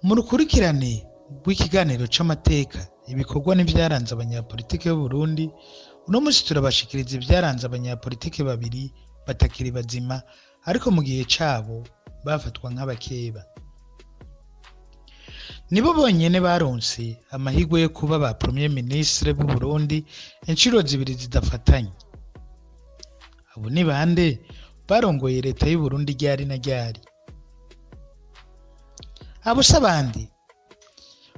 Mu rukurikirane rw'ikiganiro c'amateka, ibikorwa n'ivyaranze abanyapolitike b'Uburundi, uno munsi turabashikiriza ivyaranze abanyapolitike babiri batakiri bazima ariko mu gihe cabo bafatwa nk'abakeba. Nibo bonyene baronse amahirwe yo kuba ba Premier Ministre b'Uburundi incuro zibiri zidafatanye. Abo ni bande? Barongoye leta y'Uburundi ryari na ryari? Abo si abandi.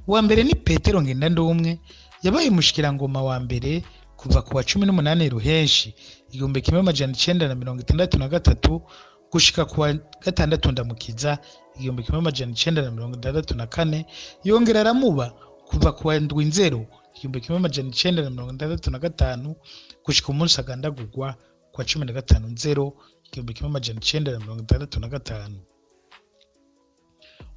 Uwa mbere ni Petero Ngendandumwe, yabaye umushikirangoma wa mbere kuva ku wa 18 Ruhenshi 1963 gushika ku wa 6 Ndamukiza 1964, yongera aramuba kuva ku wa 7 Nzero 1965 gushika umunsi agandagurwa ku wa 15 Nzero 1965.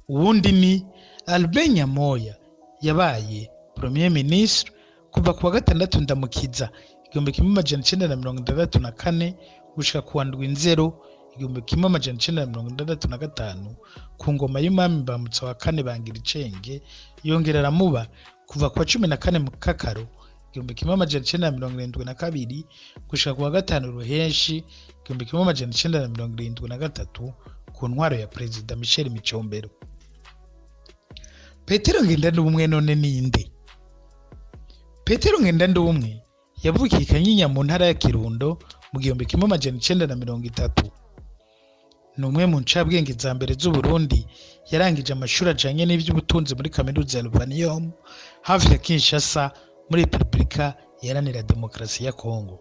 Uwundi ni Albert Nyamoya, yabaye Premier Ministre kuva ku wa 6 Ndamukiza 1964 gushika ku wa 7 Nzero 1965 ku ngoma y'umwami Mbambutsa wa kane Bangiricenge, yongera aramuba kuva ku wa 14 Mukakaro 1972 gushika ku wa 5 Ruhenshi 1973 ku ntwaro ya Perezida Michel Micombero. Petero Ngendandumwe none ninde? Petero Ngendandumwe yavukiye i Kanyinya mu ntara ya Kirundo mu 1930. Ni umwe mu ncabwenge za mbere z'Uburundi, yarangije amashuri ajanye n'ivy'ubutunzi muri kaminuza ya Lovanium hafi ya Kinshasa muri Repubulika Iharanira Demokarasi ya Kongo.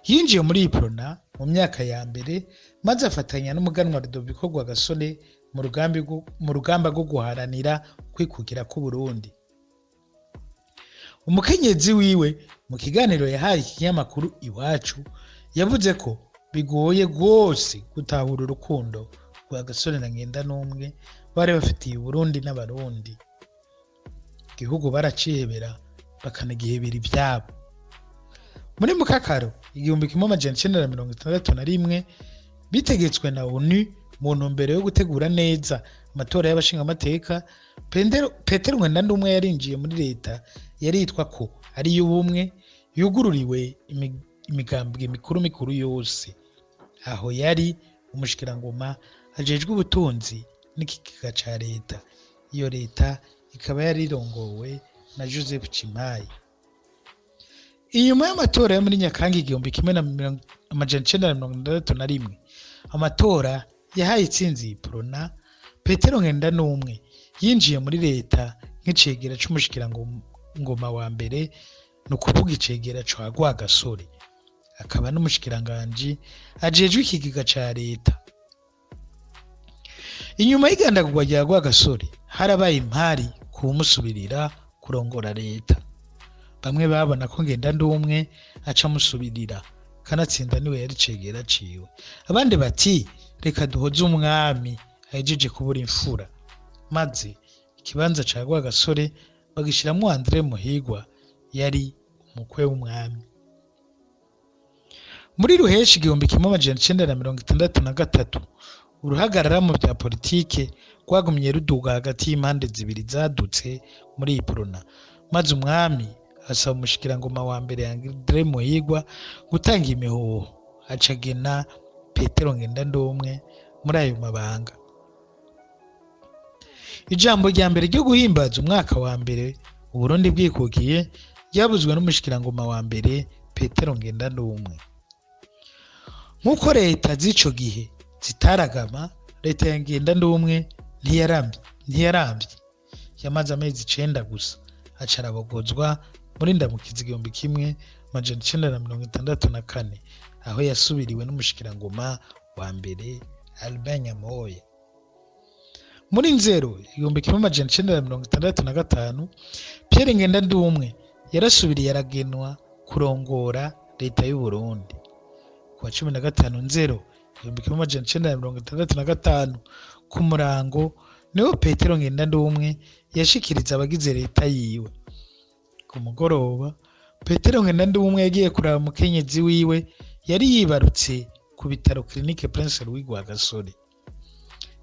Yinjiye muri Iprona mu myaka ya mbere, maze afatanya n'umuganwa Rudoviko Rwagasore mu rugamba rwo guharanira kwikukira k'Uburundi. Umukenyezi wiwe mu kiganiro yahaye ikinyamakuru Iwacu yavuze ko bigoye rwose gutahura urukundo Rwagasore na Ngendanumwe bari bafitiye Uburundi n'Abarundi. Igihugu baracihebera bakanagihebera ivyabo. Muri Mukakaro 1961 bitegetswe na ONU mu ntumbero yo gutegura neza amatora y'abashingamateka, Petero Ngendandumwe yarinjiye muri leta yaritwa ko ari iy'ubumwe, yugururiwe imigambwe mikuru mikuru yose. Aho yari umushikirangoma ajejwe ubutunzi n'ikigega ca leta. Iyo leta ikaba yari irongowe na Joseph Cimayi. Inyuma y'amatora yo muri Nyakanga 1961, amatora yahaye itsinzi Iprona, Petero Ngendandumwe yinjiye muri leta nk'icegera c'umushikirangoma wa mbere, ni ukuvuga icegera ca Rwagasore, akaba n'umushikiranganji ajejwe ikigega ca leta. Inyuma y'igandagurwa rya Rwagasore harabaye impari kuwumusubirira kurongora leta. Bamwe babona ko Ngendandumwe aca amusubirira, kanatsinda niwe yari icegera ciwe. Abandi bati reka duhoze umwami ahejeje kubura imfura, maze ikibanza ca Rwagasore bagishiramwo Andre Muhigwa yari umukwe w'umwami. Muri Ruheshi 1963 uruhagarara mu vya politike rwagumye ruduga hagati y'impande zibiri zadutse muri Iprona, maze umwami asaba umushikirangoma wa mbere Andre Muhigwa gutanga imihoho, aca agena Petero Ngendandumwe muri ayo mabanga. Ijambo rya mbere ryo guhimbaza umwaka wa mbere Uburundi bwikukiye ryavuzwe n'umushikirangoma wa mbere Petero Ngendandumwe. Nk'uko leta z'ico gihe zitaragama, leta ya Ngendandumwe ntiyaramvye, yamaze amezi 9 gusa, aca arabogozwa muri Ndamukiza 1964, aho yasubiriwe n'umushikirangoma wa mbere Albert Nyamoya. Muri Nzero 1965 Pierre Ngendandumwe yarasubiriye aragenwa kurongora leta y'Uburundi. Ku wa 15 Nzero 1965 ku murango niho Petero Ngendandumwe yashikiriza abagize leta yiwe. Ku mugoroba Petero Ngendandumwe yagiye kuraba umukenyezi wiwe yari yibarutse ku bitaro Clinique Prince Louis Rwagasore.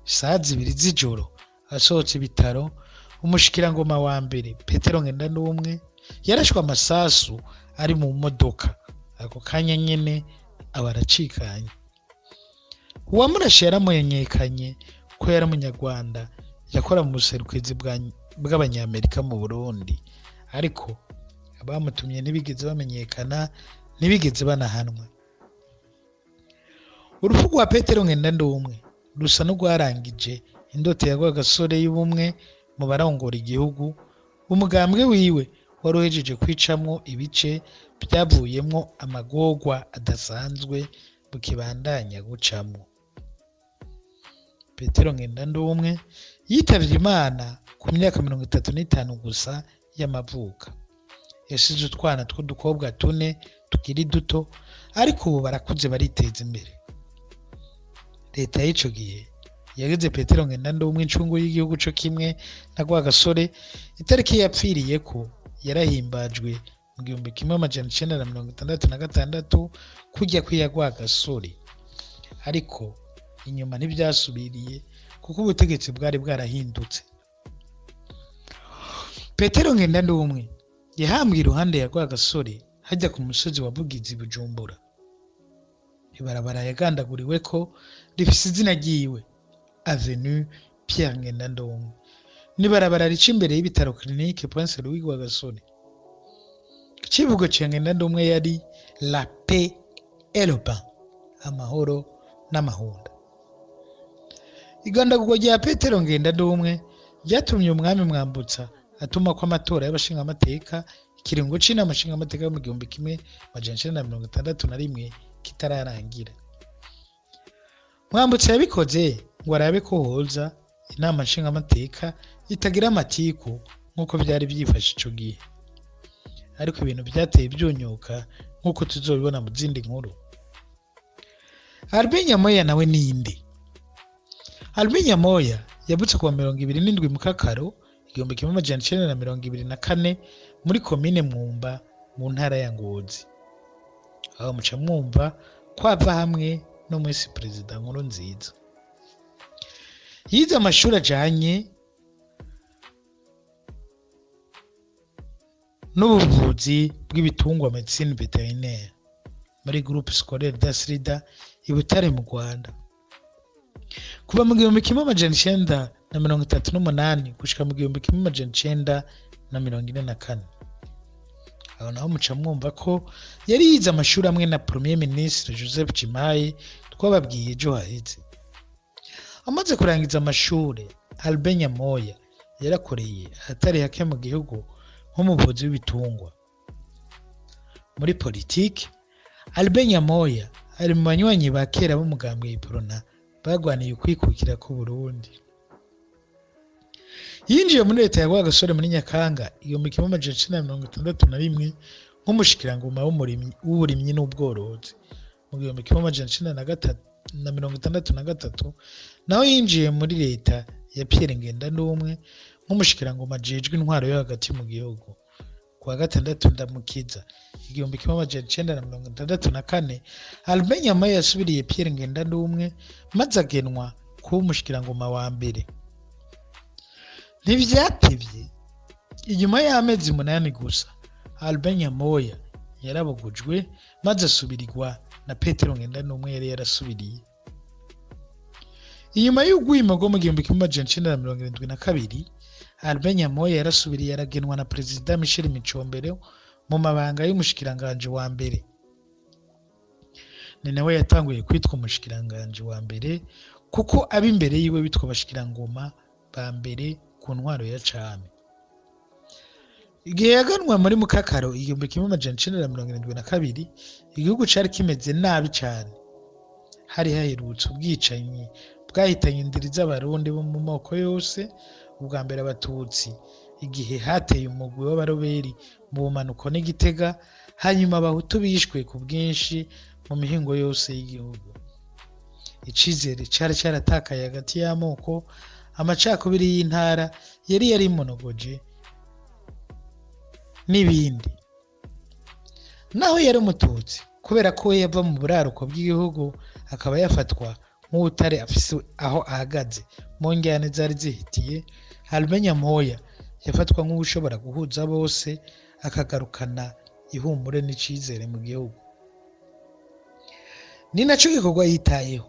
Isaha 2 z'ijoro Asohotse ibitaro, umushikirangoma wa mbere Petero Ngendandumwe yarashwe amasasu ari mu modoka. Ako kanya nyene aba aracikanye. Uwamurashe yaramumenyekanye ko yari umunyarwanda yakora mu buserukizi bw'abanyamerika mu Burundi, ariko abamutumye ntibigeze bamenyekana, ntibigeze banahanwa. Urupfu rwa Petero Ngendandumwe rusa n'urwarangije indoto ya Rwagasore y'ubumwe mu barongora igihugu. Umugambwe wiwe wari uhejeje kwicamwo ibice byavuyemwo amagorwa adasanzwe bukibandanya gucamwo. Petero Ngendandumwe yitavye Imana ku myaka 35 gusa y'amavuka. Yasize utwana tw'udukobwa 4 tukiri duto, ariko ubu barakuze bariteza imbere. Leta y'ico gihe yagize Petero Ngendandumwe incungu y'igihugu co kimwe na Rwagasore. Itariki yapfiriyeko yarahimbajwe mu 1966 kujya kwiya Rwagasore, ariko inyuma ntibyasubiriye kuko ubutegetsi bwari bwarahindutse. Petero Ngendandumwe yahambwe iruhande ya Rwagasore hajya ku musozi wa Bugizi Bujumbura. Ibarabara yagandaguriweko rifise izina ryiwe, Avenue Pierre Ngendandumwe. N'ibarabara rica imbere y'ibitaro Clinique Prince Louis Rwagasore. Icivugo ca Ngendandumwe yari La paix et le pain, amahoro n'amahunda. Igandagurwa rya Petero Ngendandumwe ryatumye umwami Mwambutsa atuma ko amatora y'abashingamateka ikiringo c'inama nshingamateka yo mu 1961 kitararangira. Mwambutsa yabikoze ngo arabe ko hoza inama nshingamateka itagira amatiku nk'uko vyari vyifashe ico gihe, ariko ibintu vyateye vyunyuka nk'uko tuzobibona mu zindi nkuru. Albert Nyamoya nawe ninde? Albert Nyamoya yavutse kuwa 27 Mukakaro 1924 muri komine Mwumba mu ntara ya Ngozi. Aho muca mwumva ko ava hamwe no mwisi Perezida Nkurunziza. Yize amashuri ajanye n'ubuvuzi bw'ibitungwa medecine vétérinaire muri groupe scolaire d'Asrida i Butare mu Rwanda. Kuva mu 1938 gushika mu 1944. Aho naho muca mwumva ko yari yize amashuri amwe na Premier Ministre Joseph Cimayi twababwiye ejo haheze. Amaze kurangiza amashure, Albert Nyamoya yarakoreye ahatari hake mu gihugu nk'umuvuzi w'ibitungwa. Muri politike, Albert Nyamoya ari mu banywanyi ba kera b'umugambwe Iprona bagwaniye ukwikukira ku Burundi. Yinjiye muri leta ya Rwagasore muri Nyakanga 1961 nk'umushikirangoma w'uburimyi n'ubworozi. Mu 1963 naho yinjiye muri leta ya Pierre Ngendandumwe nk'umushikirangoma ajejwe intwaro yo hagati mu gihugu. Kuwa gatandatu Ndamukiza 1964 Albert Nyamoya yasubiriye Pierre Ngendandumwe maze agenwa kuba umushikirangoma wa mbere. Ntivyatevye, inyuma y'amezi 8 gusa Albert Nyamoya yarabugujwe maze asubirirwa na Petero Ngendandumwe yari yarasubiriye. Inyuma y'ugwimo rwo mu 1972 Albert Nyamoya yarasubiriye aragenwa na Perezida Michel Micombero mu mabanga y'umushikiranganje wa mbere. Ni nawe yatanguye kwitwa umushikiranganje wa mbere kuko ab'imbere yiwe bitwa abashikirangoma ba mbere ku ntwaro ya cami. Igihe yaganwa muri Mukakaro 1972 igihugu cari kimeze nabi cane. Hari haherutse ubwicanyi bwahitanye indiri z'abarundi bo mu moko yose, ubwa mbere abatutsi igihe hateye umugwi w'abaroberi mu bumanuko n'Igitega, hanyuma abahutu bishwe ku bwinshi mu mihingo yose y'igihugu. Icizere cari caratakaye hagati y'amoko, amacakubiri y'intara yari yarimonogoje n'ibindi. Naho yari umututsi, kubera ko we yava mu buraruko bw'igihugu akaba yafatwa Nk'uwutari afise aho ahagaze mu njyane zari zihitiye, Albert Nyamoya yafatwa nk'uwushobora guhuza bose, akagarukana ihumure n'icizere mu gihugu. Ni naco gikorwa yitayeho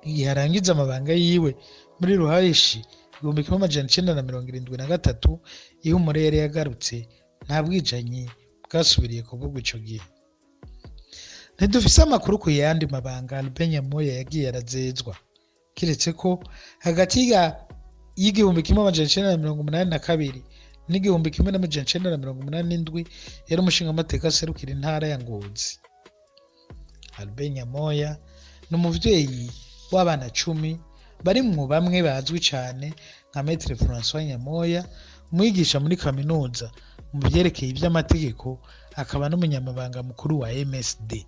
igihe arangiza amabanga yiwe muri Ruhashi 1973. Ihumure yari yagarutse, nta bwicanyi bwasubiriye kuvugwa ico gihe. Ntidufise amakuru ku yandi mabanga Albert Nyamoya yagiye arazezwa, kiretse ko hagati y'1982 n'1987 yari umushingamateka aserukira intara ya Ngozi. Albert Nyamoya ni umuvyeyi w'abana 10, barimwo bamwe bazwi cane nka Maître François Nyamoya, umwigisha muri kaminuza mu vyerekeye ivy'amategeko, akaba n'umunyamabanga mukuru wa MSD.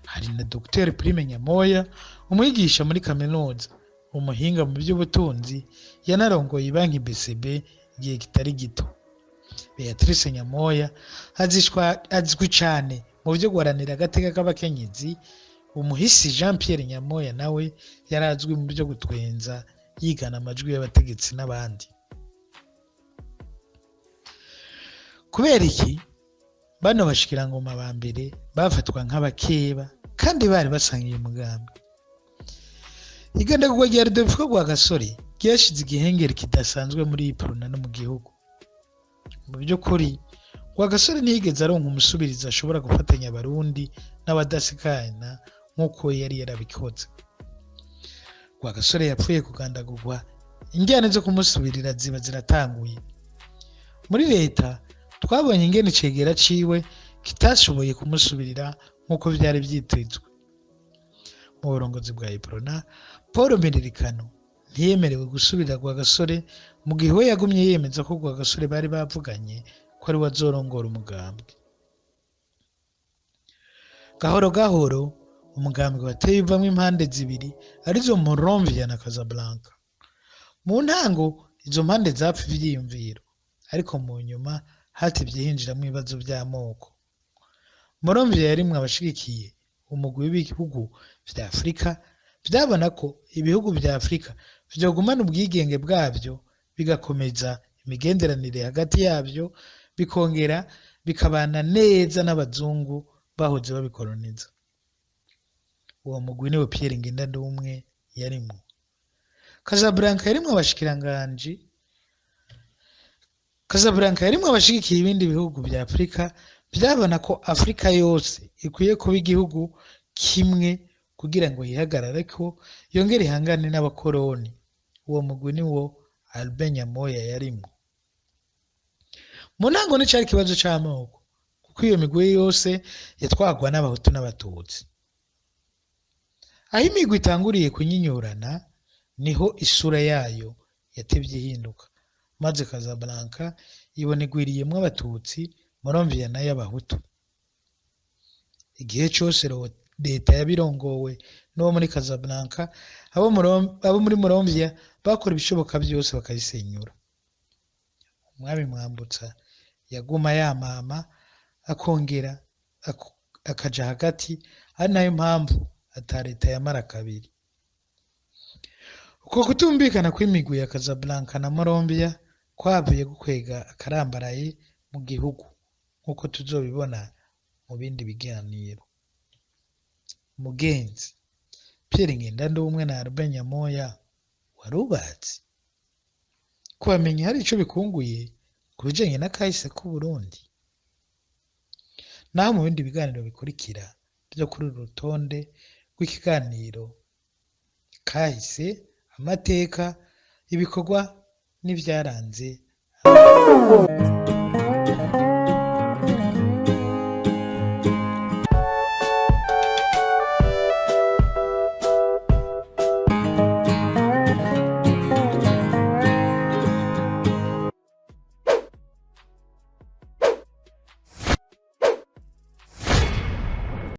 Hari na Dr Prime Nyamoya, umwigisha muri kaminuza, umuhinga mu by'ubutunzi, yanarongoye banki BCB igihe kitari gito. Beatrice Nyamoya azwi cane mu byo guharanira agateka k'abakenyezi. Umuhisi Jean Pierre Nyamoya nawe yarazwi mu byo gutwenza yigana amajwi y'abategetsi n'abandi. Kubera iki bano bashikirangoma ba mbere bafatwa nk'abakeba kandi bari basangiye umugambi? Igandagurwa rya Rudoviko Rwagasore ryashize igihengeri kidasanzwe muri Iprona no mu gihugu. Mu by'ukuri, Rwagasore ntiyigeze aronka umusubirizi ashobora gufatanya Abarundi n'abadasigana nk'uko yari yarabikoze. Rwagasore yapfuye kugandagurwa, injyane zo kumusubirira ziba ziratanguye. Muri leta twabonye ingene icegera ciwe kitashoboye kumusubirira nk'uko vyari vyitezwe. Mu burongozi bwa Iprona, Paul Miririkano ntiyemerewe gusubirira Rwagasore, mu gihe we yagumye yemeza ko Rwagasore bari bavuganye ko ari we azorongora umugambwe. Gahoro gahoro umugambwe wateye uvamwo impande zibiri, arizo Monrovia na Casablanca. Mu ntango izo mpande zapfa ivyiyumviro, ariko mu nyuma hatevye hinjiramwo ibibazo vy'amoko. Monrovia yarimwo abashigikiye umugwi w'ibihugu vya Afrika vyabona ko ibihugu vya Afrika vyogumana ubwigenge bwavyo, bigakomeza imigenderanire hagati yavyo, bikongera bikabana neza n'abazungu bahoze babikoloniza. Uwo mugwi niwo Pierre Ngendandumwe yarimwo. Casablanca yarimwo abashikiranganji Casablanca yarimwo abashigikiye ibindi bihugu vya Afrika vyabona ko Afrika yose ikwiye kuba igihugu kimwe kugira ngo yihagarareko, yongere ihangane n'abakoroni. Uwo mugwi niwo Albert Nyamoya yarimwo. Mu ntango nticari ikibazo c'amoko, kuko iyo migwi yose yatwarwa n'Abahutu n'Abatutsi. Aho imigwi itanguriye kunyinyurana, niho isura yayo yatevye ihinduka, maze Casablanca ibona igwiriyemwo Abatutsi, Monrovia nayo Abahutu. Igihe cose leta yabirongowe n'uwo muri Casablanca, abo muri Monrovia bakora ibishoboka vyose bakayisenyura. Umwami Mwambutsa yaguma yamama, akongera akaja hagati, ari nayo mpamvu ata leta yamara kabiri. Uko kutumvikana kw'imigwi ya Casablanca na Monrovia kwavuye gukwega akarambaraye mu gihugu, nk'uko tuzobibona mu bindi biganiro. Mugenzi Pierre Ngendandumwe na Albert Nyamoya warubatse kubamenya hari ico bikunguye ku bijanye n'akahise k'Uburundi. Naho mu bindi biganiro bikurikira vyo kuri uru rutonde rw'ikiganiro kahise, amateka, ibikorwa n'ivyaranze.